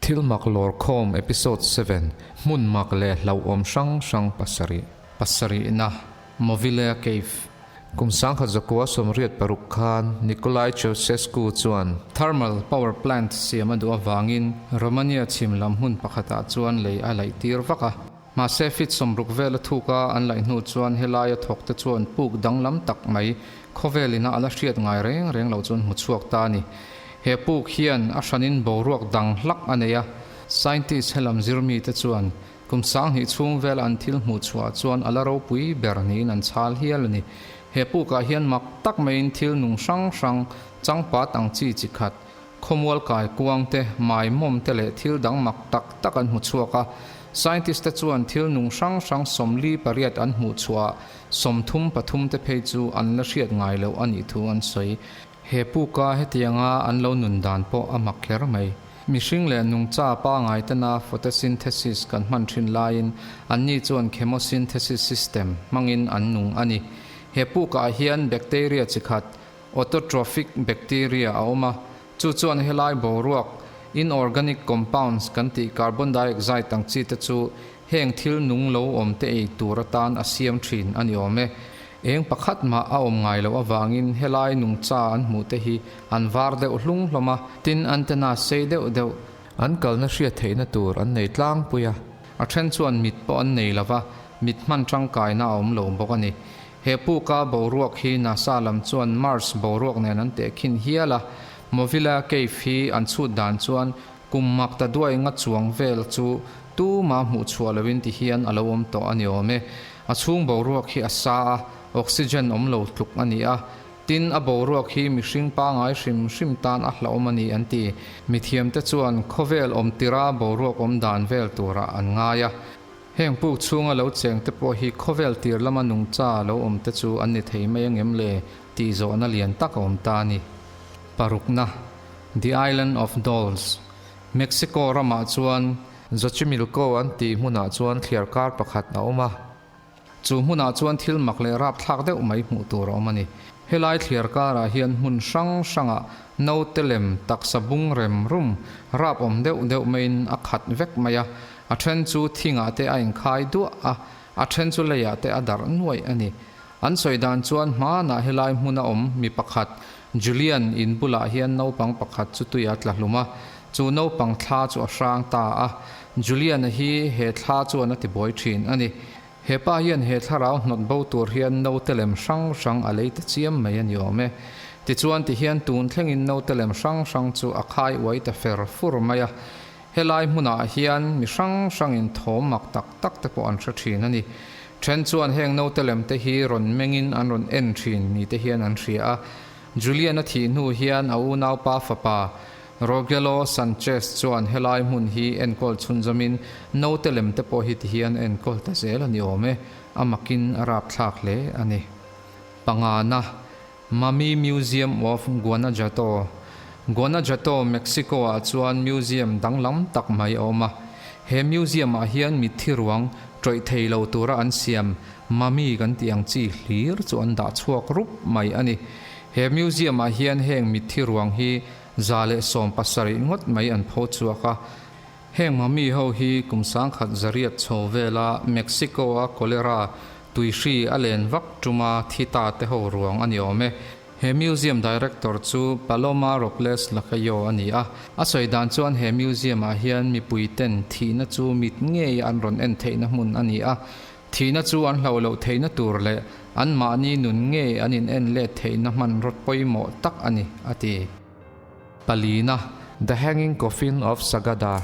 Thil mak lawrkhawm Episode 7, Hmun mak leh hlauhawm hrang hrang pasarih. Pasarihna, Movile Cave. Kum 1986 khan Nicolae Ceausescu chuan thermal power plant siam a duh avangin Romania chhim lam hmun pakhatah chuan lei a laih tir vak a. Mahse feet 60 vel a thuk a an laih hnu chuan helaia thawk te chuan puk danglam tak mai khawvel ina a la hriat ngai reng reng lo chuan hmu chhuak ta a ni. He puk hian a hranin boruak dang hlak a nei a, scientist helam zirmi te chuan Kum 2000 chhung vel an thil hmuh chhuah chuan a la ropui ber niin an chhal hial a ni. He pukah hian mak tak maiin thil nung hrang hrang, changpat ang chi chi khat, khawmual kai kuang te, mai mawm te leh thil dang mak tak tak an hmu chhuak a. Scientist te chuan thil nung hrang hrang 48 an hmuh chhuah ah 33 te phei chu an la hriat ngai loh a nih thu an sawi. He puka hetianga an lo nun dan pawh a mak kher mai. Mihring leh nungcha pangai tena photosynthesis kan hman thin laiin anni chuan chemosynthesis system hmangin an nung a ni. He pukah hian bacteria chi khat, autotrophic bacteria a awm a, chu chuan helai boruak, inorganic compounds kan tih carbon dioxide ang chi te chu heng thil nung lo awm te ei tur atan a siam thin a ni awm e. Eng pakhat mah a awm ngai loh avangin helai nungcha an hmuh te hi an var deuh hlung hlawm a, tin antenna sei deuh deuh an kalna hriat theihna tur an nei tlangpui a. A then chuan mit pawh an nei lova, mit hman tangkaina a awm lo bawk a ni. He puka boruak hi NASA lam chuan Mars boruak nen an tehkhin hial a, Movila Cave hi an chhut dan chuan kum mak ta duai nga chuang vel chu tuma hmuh chhuah loin ti hian a lo awm tawh a ni awm e. A chhung boruak hi a sa a, oxygen awm lo tluk a ni a. Tin, a boruak hi mihring pangai hrim hrim tan a hlauhawm a ni an ti. Mithiamte chuan khawvel awm tira boruak awm dan vel turah an ngai a. Heng puk chhunga lo cheng te pawh hi khawvel tir lama nungcha lo awm te chu an ni thei mai angem le tih zawhna lian tak a awm ta a ni. Parukna, The Island of Dolls, Mexico ramah chuan Xochimilco an tih hmunah chuan thliarkar pakhat a awm a. Chu hmunah chuan thil mak leh rapthlak deuh mai hmuh tur a awm a ni. Helai thliar karah hian hmun hrang hrangah naute lem taksa bung rem rum rap awm deuh deuh maiin a khat vek mai a, a then chu thingah te a inkhai duah a, a then chu leiah te a darh nuaih a ni. An sawi dan chuan hmanah helai hmuna awm mi pakhat Julian in bulah hian naupang pakhat chu tui a tla hlum a, chu naupang thla chu a hrang ta a, Julian-a hi he thla chuan a tibuai thin a ni. He pa hian he thlarau hnawt bo tur hian naute lem hrang hrang a lei ta chiam mai a ni awm e. Tichuan tihian tun thlengin naute lem hrang hrang chu a khai uai ta fer fur mai a. Helai hmunah hian mi hrang hrangin thawm mak tak tak te pawh an hre thin a ni. Then chuan heng naute lem te hi rawn mengin an rawn en thin ni te hian an hria a. Julian-a thih hnu hian a unaupa fapa Rogelio Sanchez chuan helai hmun hi enkawl chhunzawmin naute lem te pawh hi ti hian a enkawl ta zel a ni awm e, a makin a rapthlak hle a ni. Pangana, Mummy Museum of Guanajuato, Guanajuato, Mexico ah chuan museum danglam tak mai a awm a. He museum ah hian mitthi ruang tawih thei lo tura an siam mummy kan tih ang chi hlir chu an dah chhuak rup mai a ni. He museum ah hian heng mitthi ruang hi 117 ngawt mai an pho chhuak a. Heng mummy ho hi kum 1800 chho vela Mexico a cholera Tuihri a len vak tuma thi ta te ho ruang a ni awm e. He museum director chu Paloma Robles Lacayo a ni a. A sawi dan chuan he museum ah hian mipui ten thihna chu mit ngei an rawn en theihna hmun a ni a. Thihna chu an hloh loh theihna tur leh an mahni nun ngei an in en let theihna hmanraw pawimawh tak a ni, a ti. Palina, The Hanging Coffin of Sagada.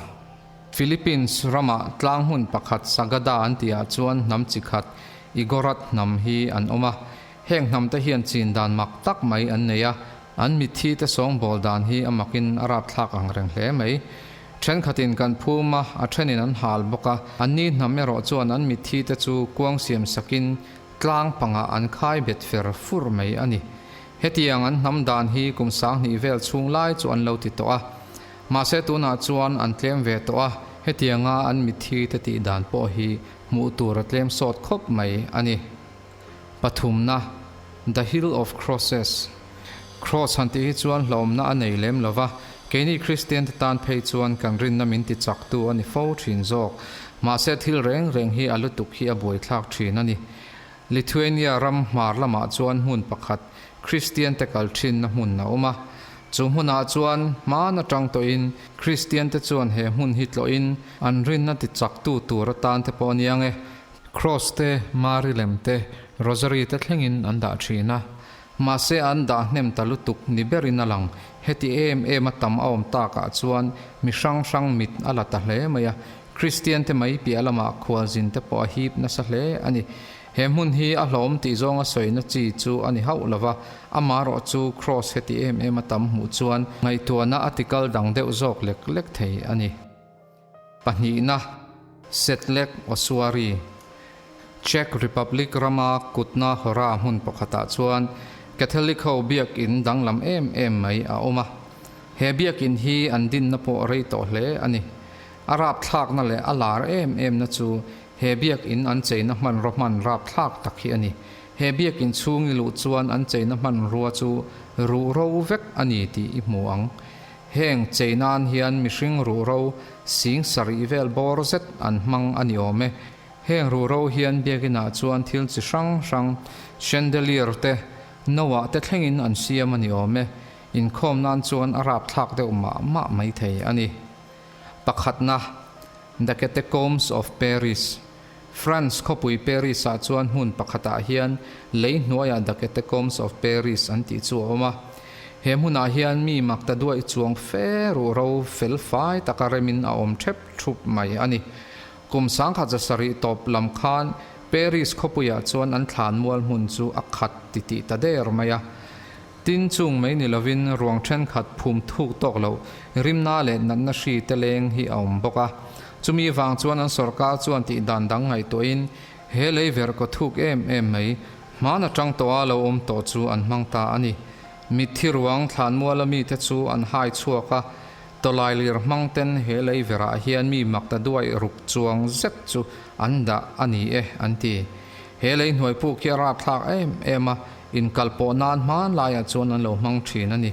Philippines rama tlang hmun pakhat Sagada an tihah chuan hnam chi khat Igorot hnam hi an awm a. Heng hnamte hian chin dan mak tak mai an nei a, an mitthi te sawngbawl dan hi a makin a rapthlak ang reng hle mai. Thenkhatin kan phum a, a thenin an hal bawk a, anni hnam erawh chuan an mitthi te chu kuang siam sakin tlang pangah an khai bet fer fur mai a ni. Hetiang an hnam dan hi kum 2000 vel chhung lai chu an lo ti tawh a. Mahse tunah chuan an tlem ve tawh a, hetianga an mitthi te tih dan pawh hi hmuh tur a tlem sawt khawp mai a ni. Pathumna, The Hill of Crosses. Cross han tih hi chuan hlawmna a nei lem lova, Keini Kristiante tan phei chuan kan rinna min ti chaktu a ni fo thin zawk. Mahse thil reng reng hi a lutuk hi a buaithlak thin a ni. Lithuania ram hmar lamah chuan hmun pakhat Kristiante kal thinna hmun a awm a. Chu hmunah chuan hman atang tawhin Kristiante chuan he hmun hi tlawhin an rinna ti chaktu tur atan te pawh a niang e. Kraws te, Mari lem te, Rosary te thlengin an dah thin a. Mahse an dah hnem ta lutuk ni berin a lang. Heti em em a tam a awm takah chuan mi hrang hrang mit a la ta hle mai a. Kristian te mai piah lamah khualzin te pawh a hip nasa hle a ni. He hmun hi a hlawm tih zawnga sawina chi chu a ni hauh lova, amaherawh chu Kraws heti em em a tam hmuh chuan ngaihtuahna a tikal dang deuh zawk lek lek thei a ni. Pahnihna, Setlek Ossuary, Czech Republic rama kutna hawra hmun pakhatah chuan Catholic ho biakin danglam em em mai a awm a. He biakin hi an dinna pawh rei tawh hle a ni. A rapthlakna leh a lar em emna chu he biakin an cheina hmanraw hman rapthlak tak hi a ni. He biakin chhung i luh chuan an cheina hmanrua chu ruhro vek a ni tih i hmu ang. Heng chei nan hian mihring ruhro sing sarih vel bawr zet an hmang a ni awm e. Heng ruhro hian biakinah chuan thil chi hrang hrang, chandelier te, noah te thlengin an siam a ni awm e. Inkhawm nan chuan a rapthlak deuh mah mah mai thei a ni. Pakhatna, The Catacombs of Paris, France khawpui Paris-ah chuan hmun pakhatah hian lei hnuaiah The Catacombs of Paris an tih chu a awm a. He hmunah hian mi mak ta duaih chuang fe ruh ro fel fai taka remin a awm thep thup mai a ni. Kum 1700 tawp lam khan Paris khawpuiah chuan an thlan mual hmun chu a khat titih ta der mai a. Tin chung mai ni lovin ruang thenkhat phum thuk tawk loh rimna leh natna hri te leng hi a awm bawk a. Chumi vang chuan an sawrkar chuan tih dan dang ngaihtuahin he lei ver kaw thuk em em mai hman atang tawha lo awm tawh chu an hmang ta a ni. Mitthi ruang thlanmuala mite chu an hai chhuak a, tawlailir hmang ten he lei verah hian mi mak ta duaih ruk chuang zet chu an dah a ni e an ti. He lei hnuai puk hi a rapthlak em em a, Inkal pawh nan hmanlaiah chuan an lo hmang thin a ni.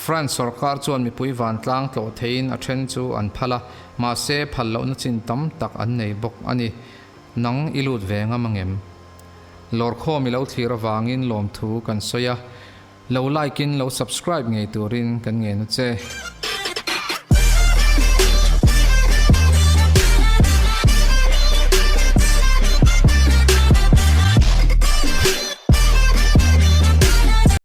France sorkar chuan mipui vantlang tlawh theiin a then chu an phal a, mahse phal lohna chin tam tak an nei bawk a ni. Nang i lut ve ngam angem? Lawrkhawm i lo thlir avangin lawmthu kan sawi a, lo like in lo subscribe ngei turin kan ngen a che.